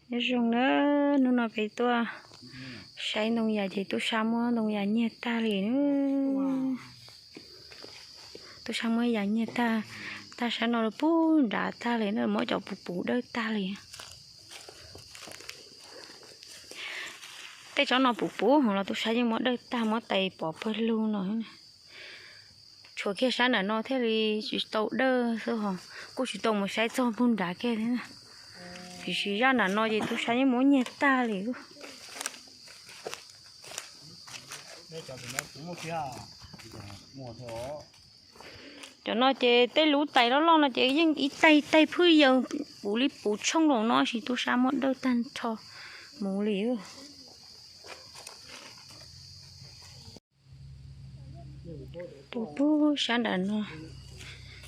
Nyob zoo na, hnub no peb tuaj saib ntoo yas ces tub sab muab ntoo yas nyiag tag li na. Tub sab muab yas nyiag tag, tag sab no los puag nrad tag li na, muab cov puv puv dawj tag li. Tej tsob no puv puv hos los tub sab yeej muab dawj tag, muab tais pov pawg lug no. Tshuav kiag sab nram no thiaj li tsis tau dawj xwb hos kuj tsis tau mus saib txog puag nrad kiag thiab. Tiam sis zaj nram no ces tub sab yeej muab nyiag tag li. Cov no ces tej lub tais loj loj no ces yeej ib taig ib taig phwj yaws puv li puv tshooj los no, sis tub sab muab dawj tag nrho mus li. Puv puv sab nram no,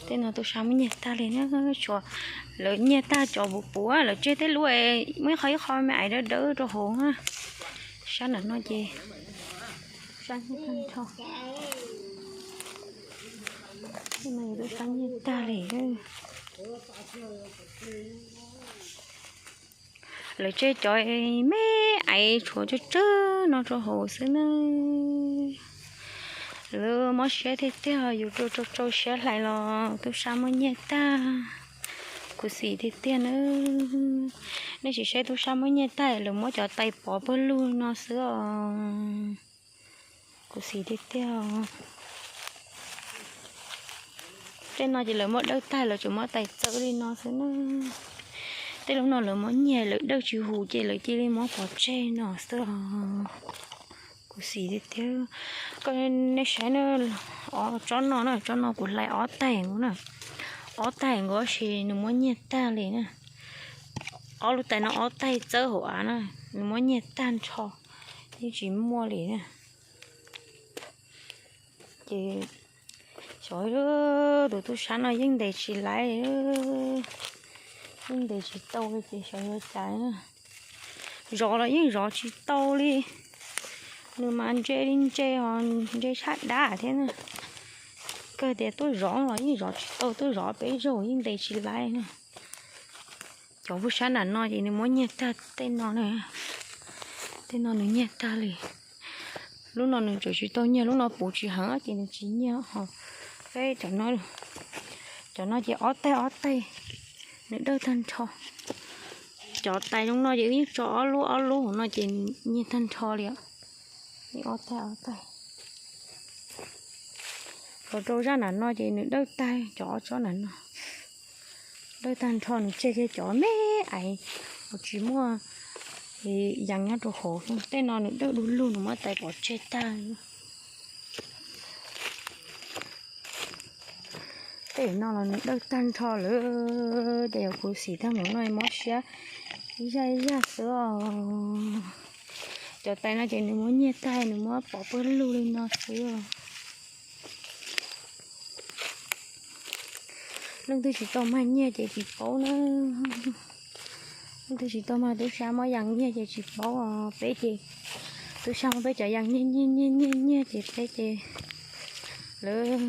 tej no tub sab muab nyiag tag li na. Tshuav lawv nyiag tag cov puv puv, lawv tseg tej lub muaj ib qho ib qho me aiv dawb dawb rau hauv na. Sab nram no ces sab nyiag tag nrho. Tej no tub sab nyiag tag li. Lawv tseg cov me aiv tshuav tsawg tsawg no rau hauv xwb na. Lawv mob siab tiag tiag, yus rau rau rau siab hlais los tub sab muab nyiag tag. Khuv xim tiag tiag na. Nej sim saib tub sab muab nyiag tag, lawv muab cov tais pov pawg lug no xwb os. Khuv xim tiag tiag. Tej no ces lawv muab dawj tag, lawv tsuas muab tais txawb li no xwb na. Tej lub no lawv muab nyiag, lawv dawj tsis huv ces lawv cia li muab pov tseg no xwb os. Khuv xim tiag tiag. Koj, nej saib na, ob tsob no na, tsob no kuv hlais ob taig nkaus na. Ob taig nkaus tab sis nws muab nyiag tag li na. Ob lub tais no ob taig txawb hauv av na, nws muab nyiag tag nrho, yeej tsis muaj li na. Ces xyov tus tub sab no yeej ntes tsis laiv, yeej ntes tsis tau li ces xyov yuav cas na. Zov los yeej zov tsis tau li. Nws mas ntse li ntse os, ntse tshaj dab thiab na. Kawg tias tuaj zov los yeej zov tsis tau, tuaj zov peb zaug yeej ntes tsis laiv na. Cov puag sab nram no ces nws muab nyiag tag tej no na. Tej no nws nyiag tag li. Lub no nws tseem tsis tau nyiag, lub no puv tsis heev ces nws tsis nyiag ho. Peb cov no, cov no ces ob taig ob taig, nws dawj tag nrho. Cov tais zoo no ces wb yeej tso ob lub ob lub hauv no ces nws nyiag tag nrho li os. Ob taig ob taig. Los rau zaj nram no ces nws dawj tag, cov ob tsob nram no dawj tag nrho, nws tseg kiag cov me aiv uas tsis muaj yas nyob rau hauv. Tej no nws dawj du lug, nws muab tais pov tseg tag. Tej no los nws dawj tag nrho lawm, ces yuav khuv xim tag npaum no mob siab ib zaj ib zaj xwb os. Cov tais no ces nws muab nyiag tag, nws muab pov pawg lug li no xwb os. Leej twg tsis tau mag nyiaj ces tsis paub na. Leej twg tsis tau mag tub sab muab yas nyiag ces tsis paub os. Peb ces tub sab muab peb cov yas nyiag nyiag nyiag nyiag nyiag ces peb ces lawv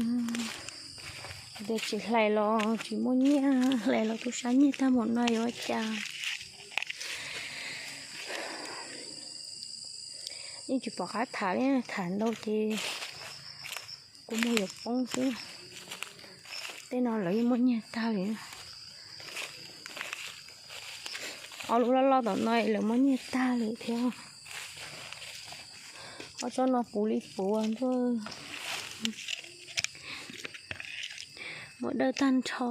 tias tsis hlais los tsis muaj nyiaj, hlais los tub sab nyiag tag npaum no yuav ua cas. Yeej tsis pom qab tham li, tham ntau ces kua muag yuav poob xwb. Tej no lawv yeej muab nyiag tag li. Ob lub loj loj tom no lawv muab nyiag tag li thiab. Ob tsob no puv li puv ntuj, muab dawj tag nrho.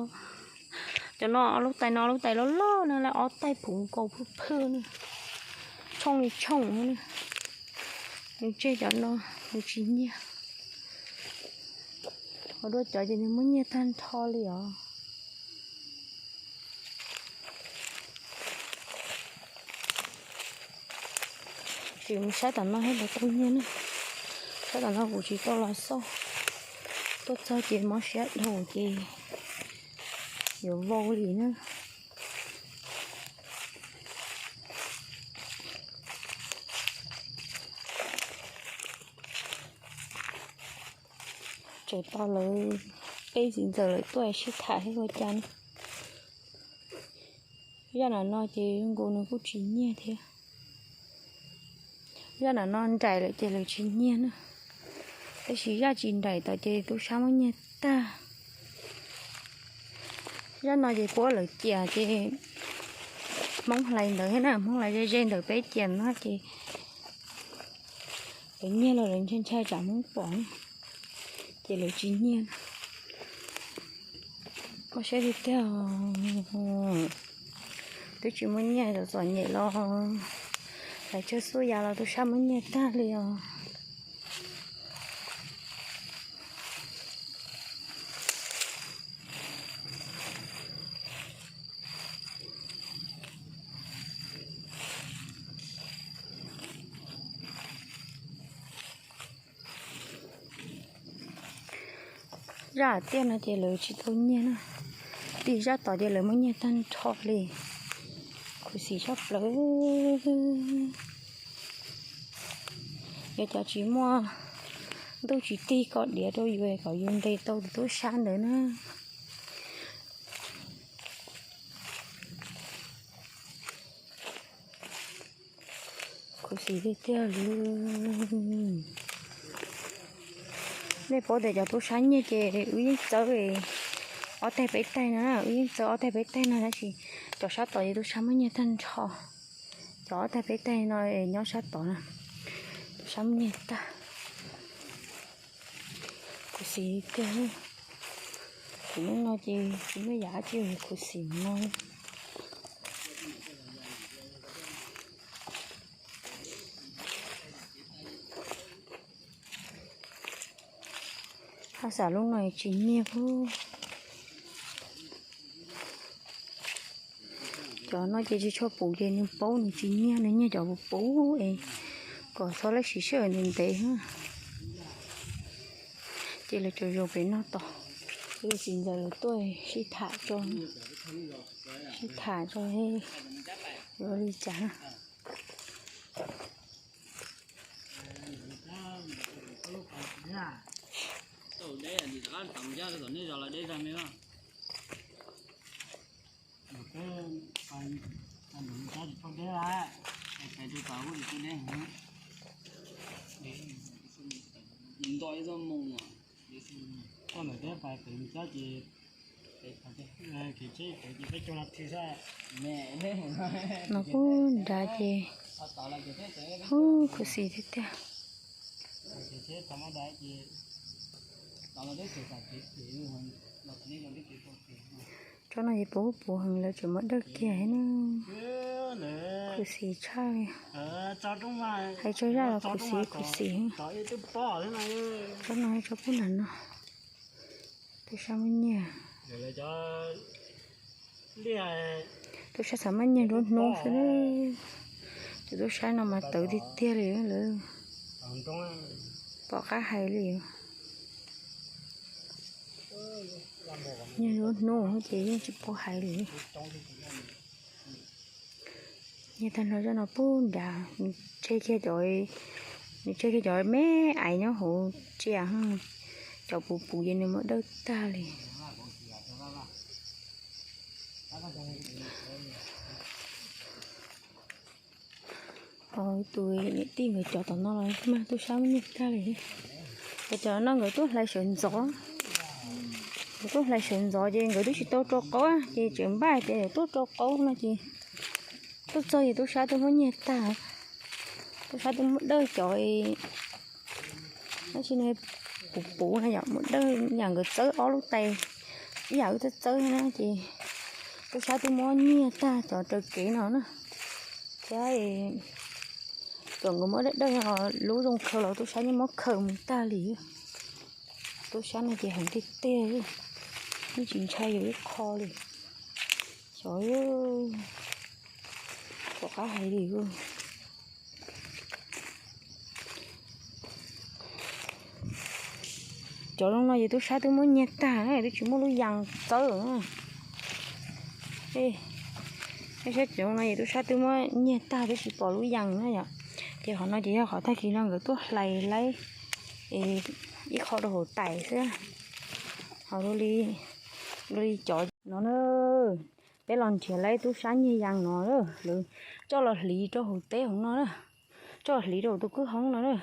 Cov no ob lub tais no, lub tais loj loj no lawv ob taig puv nkaus phwj phwj na, tshooj li tshooj na. Nws tseg cov no, nws tsis nyiag. Ua dua cov ces nws muab nyiag tag nrho li os. Sim mus saib tom no thiab puas tau nyiag na. Saib tom no kuv tsis tau los xauj. Tuaj txog ces mob siab dhau ces yuav vau li na. Tseem tos lawv, peb txiv ntxawm lawv tuaj sib tham thiab ua cas na. Zaj nram no ces nkaus nws kuj tsis nyiag thiab. Zaj nram no nraim lawm ces lawv tsis nyiag na. Tab sis zaj tsis nraim tom ces tub sab muab nyiag tag. Zaj no ces puab lawv ciam ces Hmoob hlais ntawd thiab na, Hmoob hlais ze ze ntawm peb ciam no ces lawv nyiag los lawv ntshai ntshai tsam Hmoob pom, ces lawv tsis nyiag. Koj saib tiag tiag, twb tsis muaj nyiaj, txom txom nyem los lawv tsawg xuab yas los tub sab muab nyiag tag li os. Zaj tiaj no ces lawv tsis tau nyiag na, tim zaj tod ces lawv muab nyiag tag nrho li. Khuv xim tshaj plaws. Yog cov tsis muaj ntuj tsis tig kom diav rau yus kom yus ntes tau tus tub sab ntawd na. Khuv xim tiag tiag li. Nej paub tias cov tub sab nyiag ces wb yeej txawb ob teg peb teg no, wb yeej txawb ob teg peb teg no tab sis cov sab tod ces tub sab muab nyiag tag nrho. Cov ob teg peb teg no nyob sab tod na, tub sab muab nyiag tag. Khuv xim tiag. Kuv hnub no ces tsis muaj yam dab tsi khuv xim no. Haj xam lub no tsis nyiag. Cov no ces tsis tshua puv ces nws paub nws tsis nyiag, nws nyiag cov puv puv es kom txhob lab siv sij hawm ntev ntev. Ces lawv tsuas zaum pem no tos, lawv tsis ntxaws lawv tuaj sib tham tso, sib tham tso yuav li cas. No kuj nrad ces, hu, khuv xim tiag tiag. Tsob no ces puv puv heev, lawv tseem muab dawj kiag na. Khuv xim tshaj li. Hais tsaug zaj los khuv xim khuv xim. Tsob no tsob pub nram no. Tub sab muab nyiag. Tub sab xav muab nyiag nruab hnub xwb. Tus tub sab no mas tawv tiag tiag li lawm. Pom qab hais li. Nyiag nruab hnub ces yeej tsis paub hais li. Nyiag tag nrho zaj no pub nrad, nws tseg kiag cov, nws tseg kiag cov me aiv nyob hauv tsiaj, cov puv puv ces nws muab dawj tag li. Ho tus niam tij nkawd cov tom no los mas tub sab muab nyiag tag li. Ces cov no nkawd tuaj hlais sawv ntxov, nkawd tuaj hlais sawv ntxov ces nkawd twb tsis tau rau qaub ces tseem npaj tias yuav tuaj rau qaub no ces tuaj txog ces tub sab twb muab nyiag tag. Tub sab twb muab dawj cov, tab sis no puv puv no yom, muab dawj yam nkawd txawb ob lub tais ib yam wb txawb txawb na ces tub sab twb muab nyiag tag cov raws kev no na. Thiab cov nkawd muab dawj dawj lub zoo khaws los tub sab yeej muab khaws mus tag li. Tub sab no ces heev tiag tiag, yeej tsis ntshai yuav ib qho li. Xyov, pom qab hais li. Cov zoo no ces tub sab twb muab nyiag tag, twb tsis muaj lub yas txawb. Saib cov zoo no ces tub sab twb muab nyiag tag twb tsis pom lub yas na yom. Ces qhov no ces yog qhov tag kis no nkawd tuaj hlais laib ib qho rau hauv tais xwb. Ho li, li cov no na, Peb los nrhiav lawv tub sab nyiag yas no, lawv coj los hliv rau hauv teb hauv no na, coj los hliv rau tus kwj hoob no na.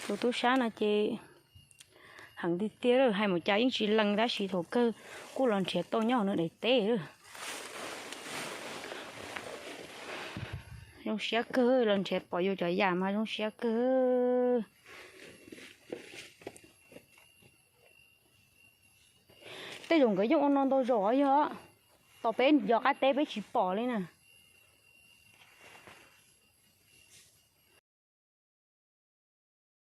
Tus tub sab no ces heev tiag tiag, hais mus cas yeej tsis lees tab sis thaum kawg kuj los nrhiav tau nyob hauv nws daim teb. Zoo siab kawg, los nrhiav pom yus cov yam mas zoo siab kawg. Tej zaum nkawd yeej ua no ntau zaus yog, tos peb yos qab teb peb tsis pom li na.